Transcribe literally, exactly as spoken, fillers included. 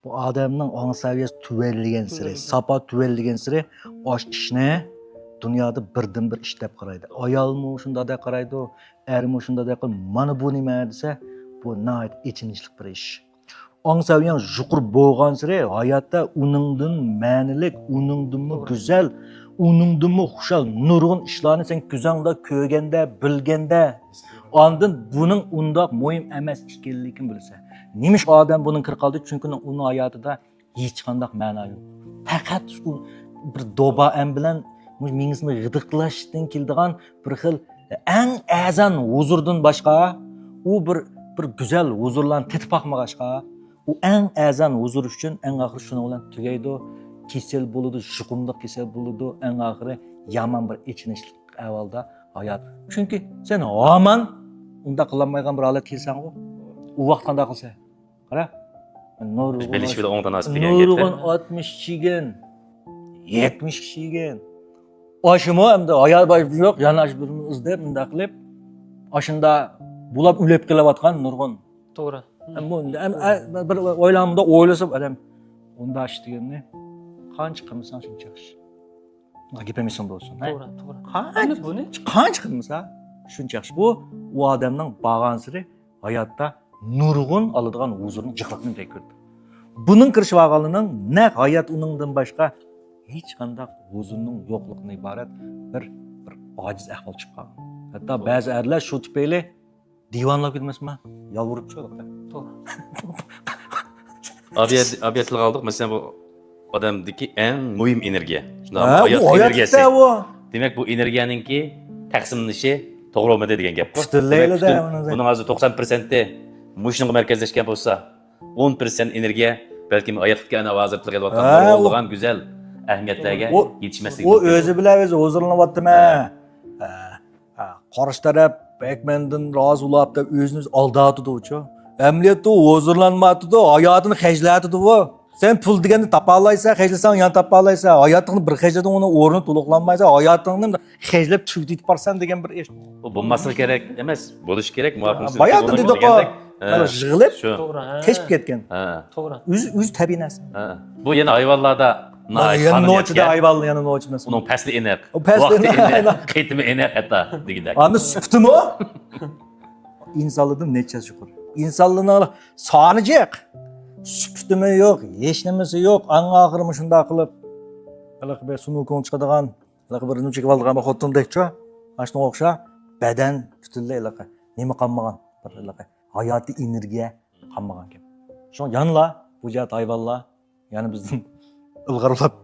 بۇ ئادەمنىڭ ئاڭ سەۋىيەسى تۆۋەنلىگەنسېرى، ساپا تۆۋەنلىگەنسېرى ئاش ئىشنى دۇنيادا بىردىنبىر ئىش دەپ قارايدۇ. ئايالمۇ شۇنداق دەپ قارايدۇ، ئەرمۇ شۇنداق دەپ قارايدۇ. مانا بۇ نېمە دېسە، بۇ ناھايىتى ئېچىنىشلىق بىر ئىش. ئاڭ سەۋىيەڭ يۇقىرى بولغانسېرى ھاياتتا ئۇنىڭدىن مەنىلىك، ئۇنىڭدىنمۇ گۈزەل، ئۇنىڭدىنمۇ خۇشال نۇرغۇن ئىشلارنى سەن كۆزۈڭدە كۆرگەندە، بىلگەندە، ئاندىن بۇنىڭ ئۇنداق مۇھىم ئەمەس ئىكەنلىكىنى بىلىسەن. نېمىشقا ئادەم بۇنىڭ كىرىپ قالدى؟ چۈنكى ئۇنىڭ ھاياتىدا ھېچقانداق مەنا يوق. پەقەت شۇ بىر دوبائەن بىلەن مېڭىسىنى غىدىقلاشتىن كېلىدىغان بىر خىل ئەڭ ئەرزان ھۇزۇردىن باشقا، ئۇ بىر، بىر گۈزەل ھۇزۇرلارنى تېتىپ باقمىغاچقا، ئۇ ئەڭ ئەرزان ھۇزۇر ئۈچۈن ئەڭ ئاخىرى شۇنىڭ بىلەن تۈگەيدۇ. كېسەل بولىدۇ، يۇقۇملۇق كېسەل بولىدۇ، ئەڭ ئاخىرى يامان بىر ئېچىنىشلىق ئەھۋالدا ھايات. چۈنكى سەن ھامان ئۇنداق قىلالمايدىغان بىر ھالەتكە كېلىسەنغۇ. ئۇ ۋاقىت قانداق قىلىسەن؟ قارا، نۇرغۇن، بېلىشىۋېلىپ ئوڭدىن ئاسىپ كەلگەن گەپتە. نۇرغۇن ئاتمىش كىشى يېگەن، يەتمىش كىشى يېگەن. ئاشۇمۇ ئەمدى ھايات بايىشى يوق، يەنە ئاشۇ بىرنى ئىزدەپ مۇنداق قىلىپ، ئاشۇندا بۇلاپ ئۆلۈپ قېلىۋاتقان نۇرغۇن. توغرا. ئەم، بۇ، ئەم، ئە، بىر ئويلانغاندا ئويلىسا ئادەم ئۇنداق ئىش دېگەننى قانچە قىلمىساڭ شۇنچە ياخشى. گېپىم ئېسىڭدە بولسۇن، ھە؟ توغرا، توغرا. قانچە، قانچە قىلمىسا شۇنچە ياخشى. بۇ، ئۇ ئادەمنىڭ بارغانسېرى ھاياتتا نۇرغۇن ئالىدىغان ھۇزۇرنى جىقلىقنى بەك كۆردى. بۇنىڭ كىرىشىۋالغانلىرىنىڭ نەق ھايات ئۇنىڭدىن باشقا ھېچقانداق ھۇزۇرنىڭ يوقلۇقىدىن ئىبارەت بىر، بىر ئاجىز ئەھۋال چىقىپ قالغان. ھەتتا بەزى ئەرلەر شۇ تۈپەيلى دىۋانىلاپ كېتىمىزمۇ؟ يالۋۇرۇپ چىقىدۇق. توغرا. ئابىيەت، ئابىيەت تىلغا ئالدۇق. مەسىلەن، بۇ ئادەمدىكى ئەڭ مۇھىم ئېنېرگىيە. شۇنداق، ھە، ھايات بۇ ھايات ئېنېرگىيەسى. دېمەك، بۇ ئېنېرگىيەنىڭكى تەقسىملىنىشى توغرا بولمىدى دېگەن گەپ. پۈتۈنلەيلا دېمەك، پۈتۈن، بۇنىڭ ھازىر توقسان پىرسەنتى مۇشۇنىڭغا مەركەزلەشكەن بولسا، ئون پىرسەنت ئېنېرگىيە بەلكىم ھاياتلىقتىكى ئەنە ھازىر تىلغا ئېلىۋاتقان ھە، نۇرغۇنلىغان گۈزەل ئەھمىيەتلەرگە ئۇ، يېتىشمەسلىكى ئۇ مۇمكىن. ئۆزى بىلەن ئۆزى ھۇزۇرلىنىۋاتىمەن. ھە. ھە. ھە، قارشى تەرەپ بەك مەندىن رازى بولاپ دەپ ئۆزىنى ئۆزى ئالداۋاتىدۇچۇ. ئەمەلىيەتتە ئۇ ھۇزۇرلانمايۋاتىدۇ، ھاياتىنى خەجلەۋاتىدۇ ئۇ. سەن پۇل دېگەننى تاپالايسەن، خەجلىسەڭ يەنە تاپالايسەن. ھاياتىڭنى بىر خەجلىدىڭ، ئۇنىڭ ئورنىنى تولۇقلانمايسەن، ھاياتىڭنى خەجلەپ تۈگىتىپ بارسەن دېگەن بىر ئىش. بۇ بولماسلىقى كېرەك ئەمەس، بولۇشى كېرەك، مۇۋاپىق سۈپەتتە باياتىن بولۇشى دېدۇق-قۇ، دېگەندەك. ھە، يىغىلىپ، شۇ. توغرا، ھە. تېشىپ كەتكەن. ھە. توغرا. ئۆزى، ئۆزى تەبىئىي نەرسە. ھە. بۇ يەنە ھايۋانلاردا ناھايىتى يەنە قانۇن نوچىدا يەتكەن. ھايۋانلار، يەنە نوچىدا. ئۇنىڭ پەسلى ئېنىق، ۋاقتى ئېنىق، قېتىمى ئېنىق ھەتتا دېگۈدەك. ئاندىن سۈپىتىمۇ ئىنسانلاردىن نەچچە ياش يۇقىرى. ئىنسانلارنىڭ سانى جىق، سۈپىتىمۇ يوق، ھېچ نېمىسى يوق. ئەڭ ئاخىرى مۇشۇنداق قىلىپ، ھېلىقى بىر سۇنۇكۇڭ چىقىدىغان، ھېلىقى بىر نېمە چېكىۋالىدىغان بىر خوتۇندەكچۇ. ئاشۇنىڭغا ئوخشاپ، بەدەن پۈتۈنلەي ھېلىقى نېمە قالمىغان، بىر ھېلىقى ھاياتىي ئېنېرگىيە قالمىغان گەپ. شۇڭا يەنىلا بۇ جەھەتتە ھايۋانلار يەنە بىزدىن ئىلغارلاپ